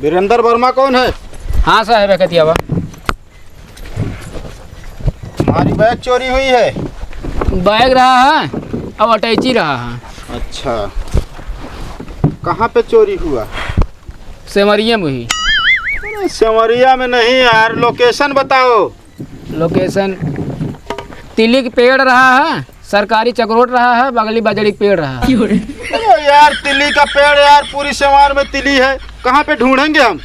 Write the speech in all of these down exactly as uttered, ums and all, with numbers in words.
वीरेंद्र वर्मा कौन है? हाँ साहब, है कतियावा। हमारी बैग चोरी हुई है। बैग रहा है और अटैची रहा है। अच्छा, कहाँ पे चोरी हुआ? सेमरिया में हुई। अरे, सेमरिया में नहीं यार, location बताओ। Location, तिली के पेड़ रहा है, सरकारी चकरोट रहा है, बगली बजड़ी के पेड़ रहा है। अरे यार, तिली का पेड़ यार, पूरी सेवार में तिली है, कहाँ पे ढूंढेंगे हम?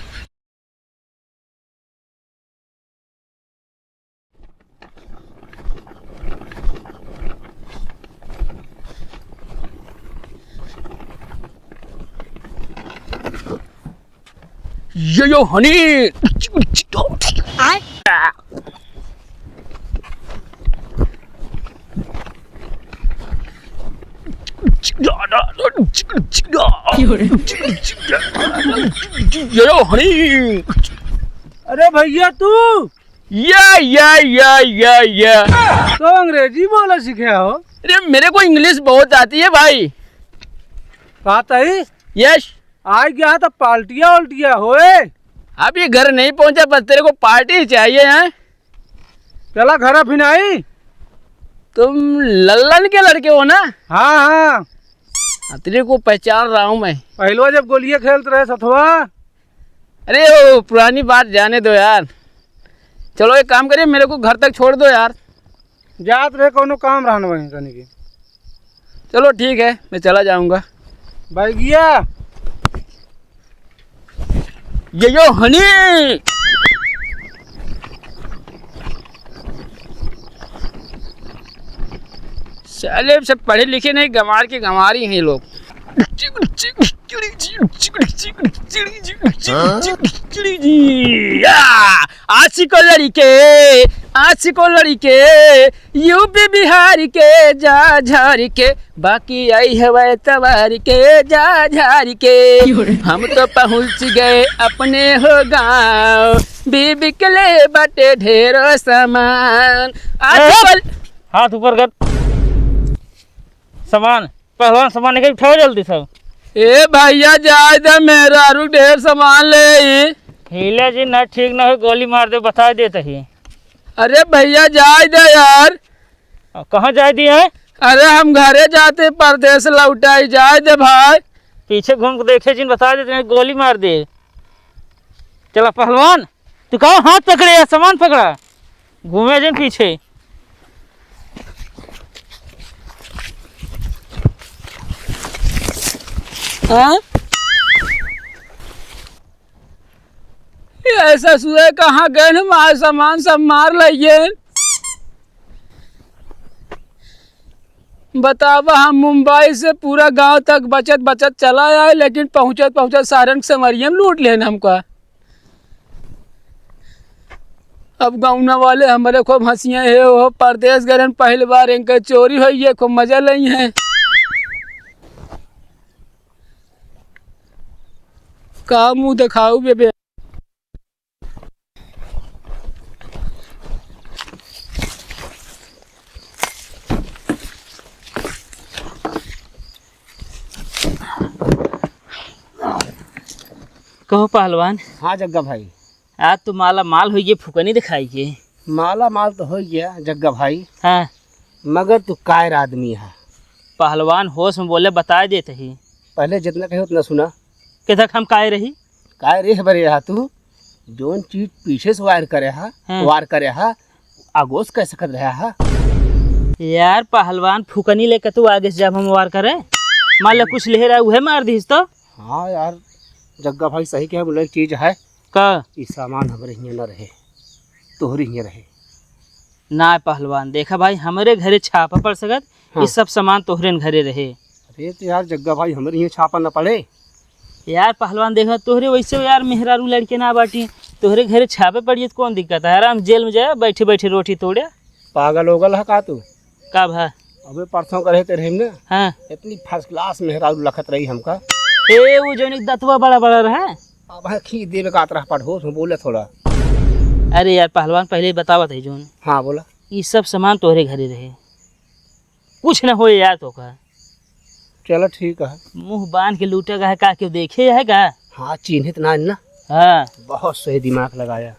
ये यो हनी। ये यो हनी। अरे भैया तू। या, या, या, या, या। तो अंग्रेजी बोला सीखे हो? अरे, मेरे को English बहुत आती है भाई। का तई? Yes। आइ गया तो पार्टिया उल्टिया होए। अभी घर नहीं पहुंचा, बस तेरे को पार्टी चाहिए है। चला घर फिर आई। तुम लल्लन के लड़के हो ना? हाँ, हाँ। हाँ, तेरे को पहचान रहा हूँ मैं। पहलवा जब गोलियां खेलत रहे सथवा। अरे, वो पुरानी बात जाने दो यार। चलो, एक काम करिए, मेरे को घर तक छोड़ दो यार। जात रहे, कोनो काम रहन वहीं तनी के। चलो, ठीक है, मैं चला जाऊंगा। बैगिया। ये यो हनी। साले सब पढ़े लिखे नहीं, गंवार के गंवार ही हैं लोग। हाँ? आशिको लड़िके, आशिको लड़िके, यूपी बिहार के जा झारिके, बाकी आई हवै तवारिके जा झारिके। हम तो पहुँच गए अपने हो गाँव, बीबी के ले बाटे ढेरो सामान। आशिको हाथ ऊपर कर। सामान, पहलवान, सामान लेके उठाओ जल्दी सब। ए भैया, जाए दे, मेहरारू ढेर सामान ले आई। हिले जी, ना ठीक ना हो, गोली मार दे, बता देत ही। अरे भैया, जाए दे यार। आ, कहाँ जाए दिए हैं? अरे, हम घरे जाते, परदेस लौटाई, जाए दे भाई। पीछे घूम के देखे जिन, बता देते हैं, गोली मार दे। चला पहलवान, तू कहाँ हाथ पकड़े या सामान पकड़ा? घूमे जिन पीछे। हाँ? ये ससुरे कहाँ गए न, हमार सामान सब मार लइए। बतावा, हम मुंबई से पूरा गांव तक बचत बचत चला आए, लेकिन पहुँचत पहुँचत सारन के समरियम लूट लेन हमका। अब गौना वाले हमरे खूब हंसिए है, वो परदेस गरन पहली बार इनके चोरी होई है, खूब मजा लई है। का मुंह देखाऊ बेबे? कहो पहलवान। हाँ जग्गा भाई। आज तो माला माल होइए फुकनी दिखाई के। माला माल तो हो गया जग्गा भाई। हाँ। मगर तू कायर आदमी है। पहलवान होश में बोले, बताए देत ही। पहले जितना कहे उतना सुना। के तक हम कायर रही? कायर एह बरे रहा तू, जौन चीज पीछे से वार करे हा, हाँ। वार करे हा, आगोस कह सकत रहा हा। यार पहलवान फुकनी लेके तू आगे से जब हम वार करे, मान ले कुछ ले रहा उहे मार दीस तो। हाँ यार, जग्गा भाई सही कहे, बोले एक चीज है। का? ई सामान हमरे हियाँ न रहे, तोहरे हियाँ रहे। ना पहलवान, देखा भाई, हमरे घरे छापा पड़ सकत, हाँ। ई सब सामान तोहरे न घरे रहे। अरे तो यार जग्गा भाई, हमरे हियाँ छापा न पड़े। यार पहलवान, देखा तोहरे वैसे यार मेहरारू लड़के ना बाटी, तोहरे घरे छापे पड़िए तो कौन दिक्कत है? आराम जेल में जाए, बैठे बैठे रोटी तोड़े। पागल हो गल है का तू? का भा? अबे परसों करे ते रहिम ना। हाँ। इतनी first class मेहरारू लखत रही हमका। ए, वो जौन एक दतवा बड़ा बड़ा रहा। अब है खींच देवे का तरह पढ़ो, उसमें बोले थोड़ा। अरे यार पहलवान, पहले ही बतावत है जौन। हाँ, बोला। ई सब सामान तोहरे घरे रहे, कुछ न होए यार तोका। चलो ठीक है। मुंह बांध के लूटे का है, का केहू देखे है का? हाँ, चिन्हित ना है ना। हाँ। बहुत सही दिमाग लगाया।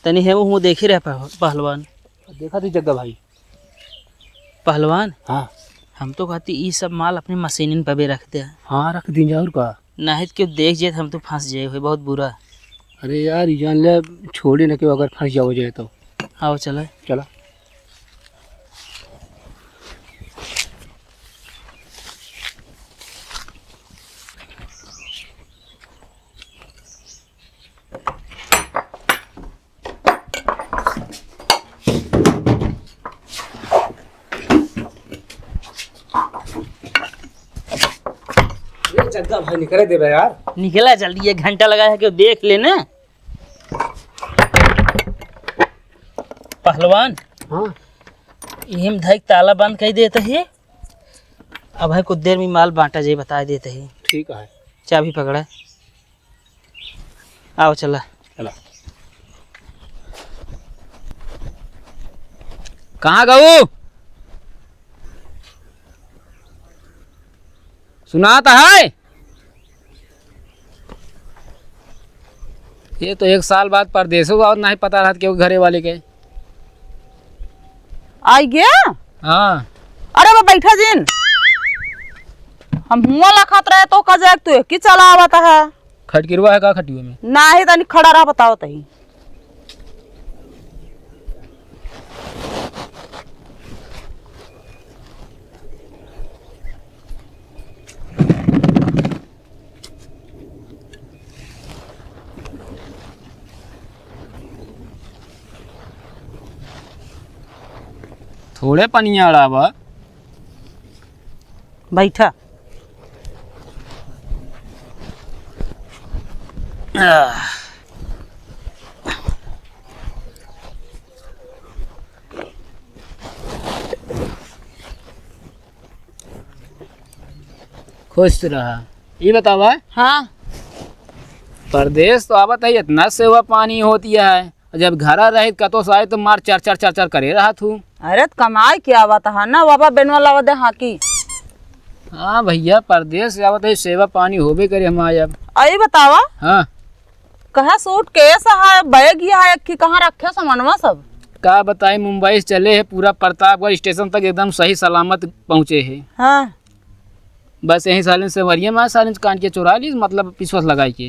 तनी हेमू हूँ देखी रहे पह-, पहलवान। देखा थी जग्गा भाई। पहलवान, हाँ। हम तो कहती ई सब माल अपने मशीनिन पर भी रख दे। हाँ, रख दीन जा, और का? नाहीं तो केहू देख जाए तो हम तो फंस जाए, होई बहुत बुरा। अरे यार, ई जान ले, छोड़े न केहू अगर फंस जाओ जाए तो। आओ चले। चला। ये जग्गा भाई निकले देबे यार। निकला जल्दी, एक घंटा लगा है, केहू देख ले ना। पहलवान, हाँ। इही में धइक ताला बंद कइ देत ही। अब है कुछ देर में माल बांटा जाई, बताइ देत ही। ठीक है। चाबी पकड़ा। आओ चला। चला। कहाँ गऊ? सुनात है? ये तो एक साल बाद परदेसो आवत, नाहीं पता रहत केहू घरे वाले के। आइ गया? हाँ। अरे बा बैठा जिन। हम हुआँ लखत रहे तो का जाए तू एक ही चला आवत है। खटकिरवा है का खटियो में? नाहीं, तनी खड़ा रहा, बताओ तही। थोड़े पनिया अड़ावा। बैठा। आह। खुश रहा। ई बतावा। हाँ। परदेस तो आवत है, इतना सेवा पानी होती है, जब घरा रहित कतो से आए तो मार चर चर चर चर करे रहत हूँ। अरे त कमाई के आवत है ना बाबा, बेनवा लावा दे हाँकी। हाँ भइया, परदेस से आवत है, सेवा पानी होबे करे हमारे। अब आई बतावा। हाँ। कहा सूटकेस है, बैग ही है, एक ही कहाँ रखे सामानवा सब? का बताई, मुंबई से चले है, पूरा प्रतापगढ़ स्टेशन तक एकदम सही सलामत पहुँचे है। हाँ। बस यही सालिन से वरिया में सालिन कान के चुरा ली, मतलब पिसवस लगाई के।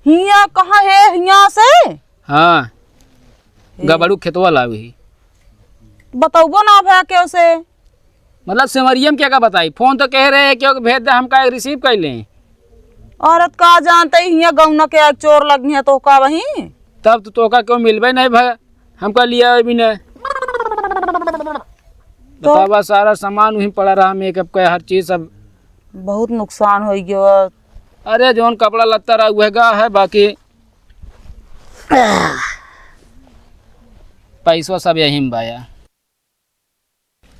हिया कहाँ है, हिया से? हाँ। ए। गबड़ू खेतवा लावे ही। बतौबो ना भया केहू से। मतलब सेवरिया में क्या का बताई, फोन तो कह रहे हैं कि भेज दे, हम का रिसीव कर लें। औरत का जानते ही हिया गौना के चोर लगी है तो का वही। तब तो तोका केहू मिलबे नहीं भा, हमका लिया भी नहीं। तो बतावा, सारा सामान वहीं पड़ा रहा, मेकअप का हर चीज सब। बहुत नुकसान हो गया। अरे जौन कपड़ा लत्ता रहा वह गा है, बाकी पैसवा सब यहीं में बाया।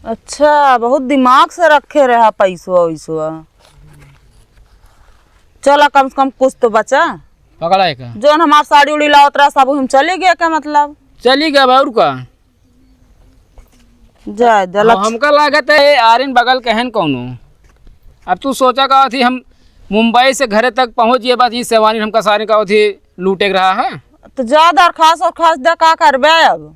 अच्छा, बहुत दिमाग से रखे रहा पैसवा वैसवा। चला, कम से कम कुछ तो बचा। पकड़ा है का? जौन हमार साड़ी उड़ी लावत रहा सब हम चली गया का मतलब? चली गया बा, और का? जाए दे, अब लक्ष- हमका लागत है आरिन बगल कहन कौनो। अब तू सोचा का थी हम मुंबई से घरे तक पहुँच गए, बात ये सेवानी हमका सारे का थी लूटे के रहा है। तो जा दरखास्त और खास दे, का करबे अब?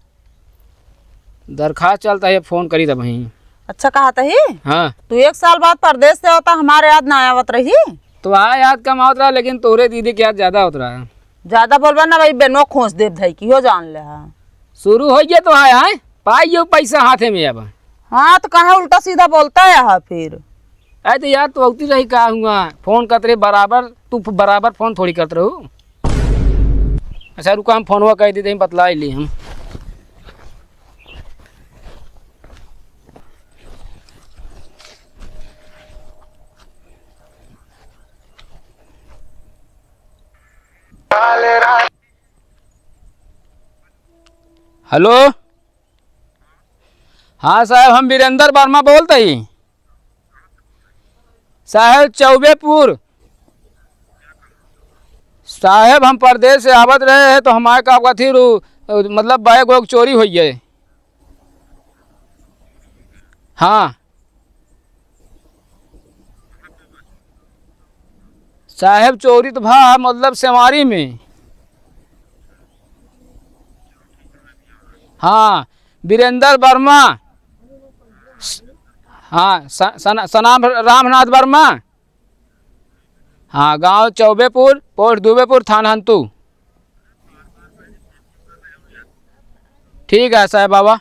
दरखास्त चलता है, फोन करी तब वहीं। अच्छा कहत ही? हाँ। तू एक साल बाद परदेस से होता, हमारे याद ना आवत रही? तो हाँ, याद कम आवत रहा, लेकिन तोहरे दीदी के याद ज्यादा होत रहा। ज्यादा बोलबा ना भाई, बेनो खोस देब धई की हो जान ले हा। शुरू हो गया तो है, है? पाइयो पैसा हाथे में अब। हाँ, तो कहाँ उल्टा सीधा बोलता है हा फिर? अरे तो यार, तू औती रही का हुआ? फोन करत रहे बराबर, तू फ-, बराबर फोन थोड़ी करत रहू। अच्छा रुका, हम फोनवा कह देते हैं, बतला ही ली हम। हेलो, हाँ साहब, हम वीरेंद्र वर्मा बोलत ही। साहेब चौबेपुर। साहेब, हम परदेस से आवत रहे हैं, तो हमारे का कथी रू-, मतलब बैग वैग चोरी होइए। हाँ। साहेब, चोरी तो भा, मतलब, सेवारी में। हाँ, वीरेंद्र वर्मा। स-, हाँ, स-, सना-, सनाम रामनाथ वर्मा। हाँ, गांव चौबेपुर, पोस्ट दुबेपुर, थाना हंतू। ठीक है साहेब बाबा।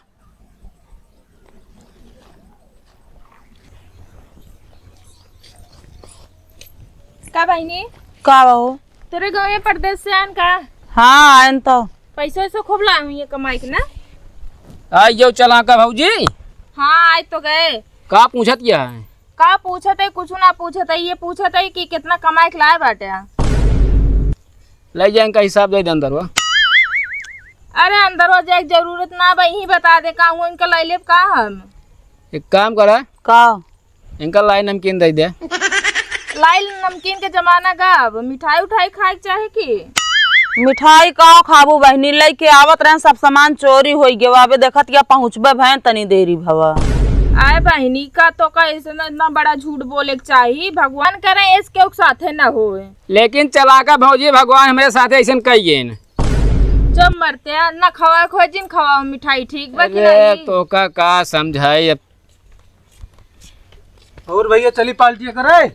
का बहिनी? का बहू? तोरे गाँव परदेस से आन का? हाँ, आयन तो। पैसा वैसा खूब लाए हुई है कमाई के ना? आई जाओ चला का भौजी। हाँ, आए तो गए। का पूछत क्या है? का पूछत है? कुछ ना पूछत है, ये पूछत है कि कितना कमाई के लाए बाटे। ले जाए इनका हिसाब दे दे अंदरवा। अरे अंदरवा जाए के जरूरत ना बा, यहीं बता दे का हुआ इनका लाई लेब का हम। एक काम करा। का? इनका लाई नमकीन दे दे। लाई नमकीन के जमाना का, अब मिठाई उठाई खाए के चाहे की? मिठाई का खाबू बहिनी, लेके आवत रहन सब सामान चोरी होई गवा। अबे देखत क्या पहुँचबे भैन तनी देरी भवा। आए बहिनी का तो का ऐसे ना इतना बड़ा झूठ बोले के चाही, भगवान करे ऐस केहू के साथे ना होए। लेकिन चलाका भौजी भगवान हमरे साथे ऐसन कइएन। जब मरते हैं ना खवा खोए जिन खवाओ मिठाई ठीक बा कि अरे नहीं? तो का, का समझाई अब। और भैया चली पार्टी करे।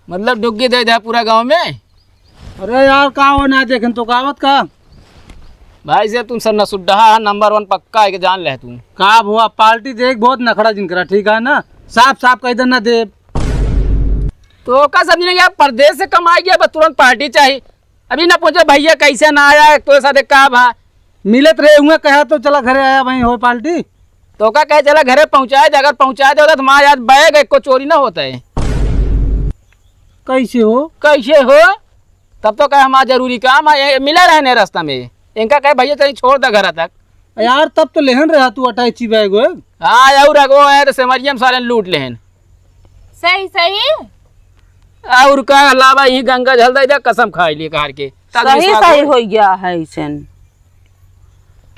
मतलब डुग्गी दे दे पूरा गाँव में। अरे यार का हो ना देखन तो गावत का। भाई से तुम सन्ना सुड्ढा है, नंबर वन पक्का है कि जान ले तू। का भुआ पार्टी देख बहुत नखड़ा जिन करा ठीक है ना, साफ साफ कह देना दे। तो का समझने गया परदेस से कमाई गया बस तुरंत पार्टी चाही। अभी ना पूछो भैया कैसे ना आया, तोरे साथे का भा। मिलत रहे हुए कहा तो चला घरे आया भाई हो पार्टी। तो का कहे चला घरे पहुँचाए दे, अगर पहुँचाए दे होता तो माँ याद बैग एक को चोरी ना होता है। कैसे हो? कैसे हो? तब तो कहे हमारा जरूरी काम है, ये मिला रहे ने रास्ता में। इनका कहे भैया चलिए छोड़ दे घर तक। यार तब तो लेहन रहा तू अटैची बैग वैग। हाँ और अगो है तो सेमरिया में सारे लूट लेहन। सही सही। और का अलावा यही गंगा जल दे दे, कसम खाई लिए कार के। तब सही विश्वास सही होई। हो गया है ऐसन।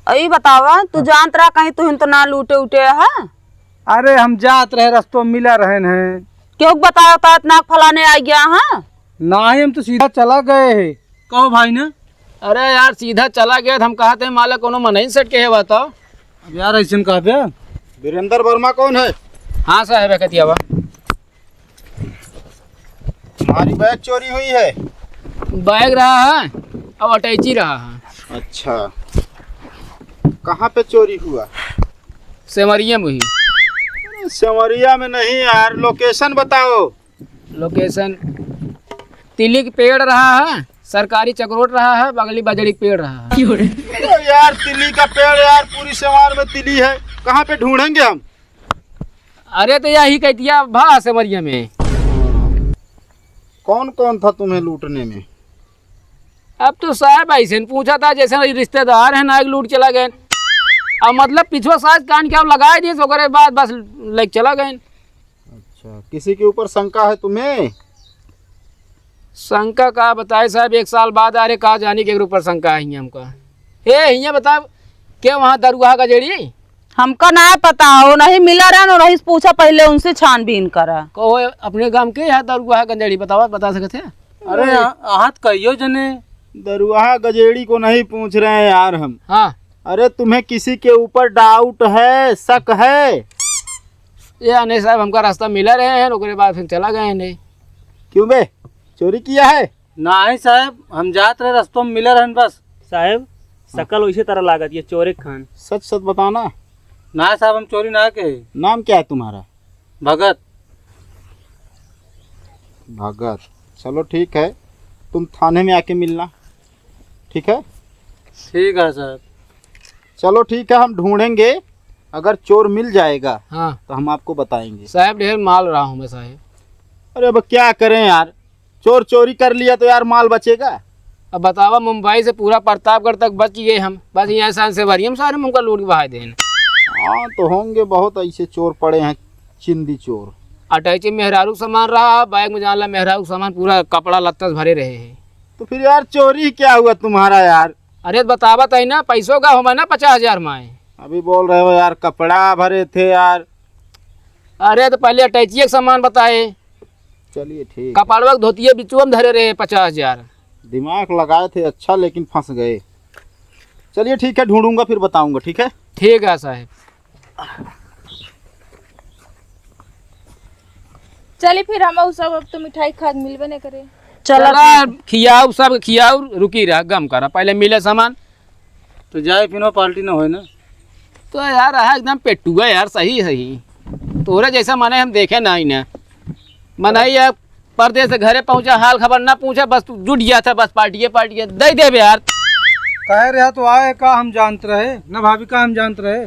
अई बतावा, तू हाँ। जानत रहा कहीं तू हिन तो ना लूटे उठे है? अरे हम जात रहे रस्तों में मिला रहन हैं। क्यों बताया था इतना फलाने आ गया है? ना ही हम तो सीधा चला गए हैं। कहो भाई ने? अरे यार सीधा चला गया तो हम कहा थे माला कोनो मनई सट के है बताओ। अब यार ऐसन कहबे। वीरेंद्र वर्मा कौन है? हाँ साहब है कतियावा। तुम्हारी बैग चोरी हुई है? बैग रहा है और अटैची रहा है। अच्छा, कहाँ पे चोरी हुआ? सेमरिया में हुई। सेमरिया में नहीं यार, लोकेशन बताओ। लोकेशन तिली के पेड़ रहा है, सरकारी चकरोट रहा है, बगली बजड़ी के पेड़ रहा है। अरे यार, तिली का पेड़ यार, पूरी सेवार में तिली है, कहाँ पे ढूंढेंगे हम? अरे तो यही कहतिया भा सेमरिया में। कौन कौन था तुम्हें लूटने में? अब तो साहब ऐसे न पूछा था जैसे रिश्तेदार हैं ना, एक लूट चला गए। अब मतलब पिछवा साज कान के अब लगा दिए, ओकरे बाद बस लेके चला गए। अच्छा, किसी के ऊपर शंका है तुम्हें? शंका का बताए साहब, एक साल बाद आ रहे, का जानी के ऊपर शंका है हमका। ए, हियाँ बताओ, के वहाँ दरुआ गजेड़ी? हमका ना पता, वो नहीं मिला रहन, वो नहीं पूछा, पहले उनसे छानबीन करा। कहो, अपने गांव के यहाँ दरुआ गजेड़ी बतावा, बता सकते हैं? अरे, आ-, आहत कहियो जने। दरुआ गजेड़ी को नहीं पूछ रहे हैं यार हम। हाँ। अरे, तुम्हें किसी के ऊपर डाउट है, शक है? ये नहीं साहब, हमका रास्ता मिला रहे हैं, ओकरे बाद फिर चला गए हैं। क्यों बे, चोरी किया है? नाही साहब, हम जात रहे, रस्तों में मिला रहन बस। साहब, हाँ। शकल वैसे तरह लागत, ये चोरे खान। सच सच बताना। ना साहब, हम चोरी ना के। नाम क्या है तुम्हारा? भगत। भगत, चलो ठीक है, तुम थाने में आके मिलना, ठीक है? ठीक है सर। चलो ठीक है, हम ढूंढेंगे, अगर चोर मिल जाएगा हाँ। तो हम आपको बताएंगे। साहब, ढेर माल रहा हूँ मैं साहब। अरे अब क्या करें यार, चोर चोरी कर लिया तो यार माल बचेगा? अब बतावा, मुंबई से पूरा प्रतापगढ़ तक बच गए हम, बस यहाँ से सेमरिया में सारे मुंह का लूट के बहाए देन। हाँ, तो होंगे बहुत ऐसे चोर पड़े हैं, चिंदी चोर। अटैची मेहरारू का सामान रहा, बैग में जान ला मेहरारू का सामान, पूरा कपड़ा लत्ता से भरे रहे हैं। तो फिर यार चोरी क्या हुआ तुम्हारा यार? अरे तो बतावत है ना, पैसों का होमा ना पचास हजार माए। अभी बोल रहे हो यार, कपड़ा भरे थे यार। अरे तो पहले अटैचिए के सामान बताए। चलिए ठीक। कपड़वा के धोतिए बिचुआ में धरे रहे पचास हजार। दिमाग लगाए थे अच्छा, लेकिन फंस गए। चलिए ठीक है, ढूंढूंगा फिर बताऊंगा, ठीक है? ठीक है साहब। चली फिर हम उ सब, अब तो मिठाई खाद मिलबे नहीं करे। चला चला, ठीक। खियाऊ सब खियाऊ, रुकी रहा, गम करा, पहले मिले सामान। तो जाए फिनो पार्टी न होए ना। तो यार रहा एकदम पेटुआ यार, सही सही। तोरे जैसा मने हम देखे ना ही ना। मनाई यार, परदेस से घरे पहुँचा, हाल खबर ना पूछा, बस तू जुट गया था, बस पार्टिये पार्टिये दे देबे यार। कहे रहा तो आए का हम जानत रहे, ना भाभी का हम जानत रहे।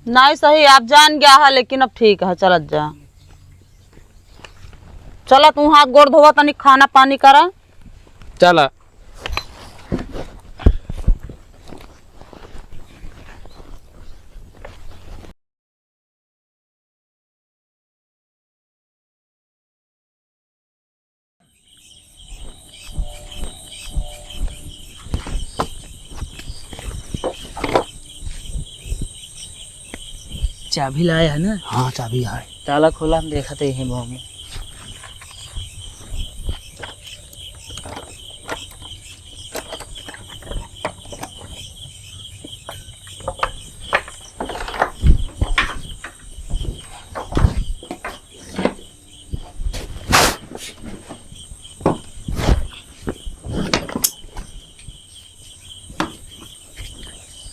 नहीं सही, आप जान गया है, लेकिन अब ठीक है, चलत जा। चला तू हाथ गोड़ धोवा, तनी खाना पानी करा। चला। चाबी लाए है ना? हाँ, चाबी है। ताला खोला, हम देखत है यहीं में।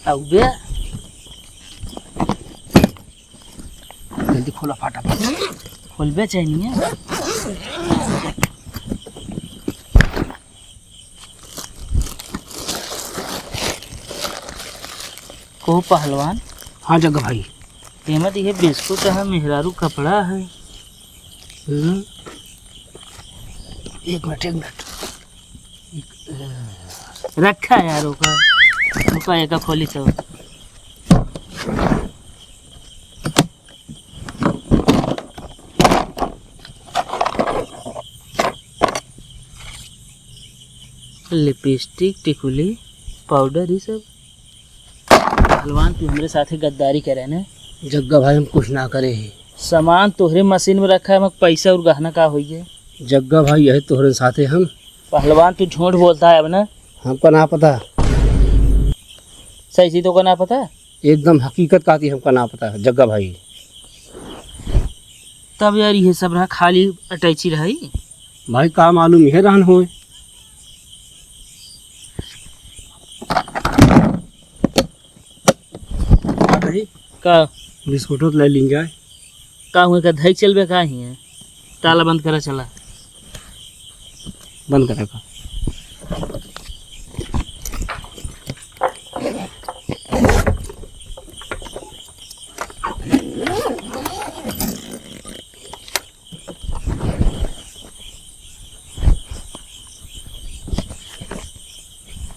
आउ बे। जल्दी खोला फटाफट। खोलबे चाहिए। को पहलवान? हाँ जग्गा भाई। एमा तो ये बिस्कुट है, मेहरारू कपड़ा है। हम्म। एक मिनट, एक मिनट। रखा यार, ओका, ओका एका खोली सब। लिपस्टिक, टिकुली, पाउडर, ई सब। पहलवान, तू हमरे साथे गद्दारी करे ने? जग्गा भाई, हम कुछ ना करे ही। सामान तोहरे मशीन में रखा है, मग पैसा और गहना का होइए? जग्गा भाई, यही तोहरे साथे हम। पहलवान, तू झूठ बोलता है अब ना। हमका ना पता। सही चीज तो का ना पता? एकदम हकीकत कहती, हमका ना पता है जग्गा भाई। तब यार ये सब रहा, खाली अटैची रही। भाई का मालूम ये रहन होए। का कही? का? बिस्कुटो तो ले लीन जाए। का हुए का धई चलबे का ही है? ताला बंद करा चला। बंद करा का।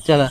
चला।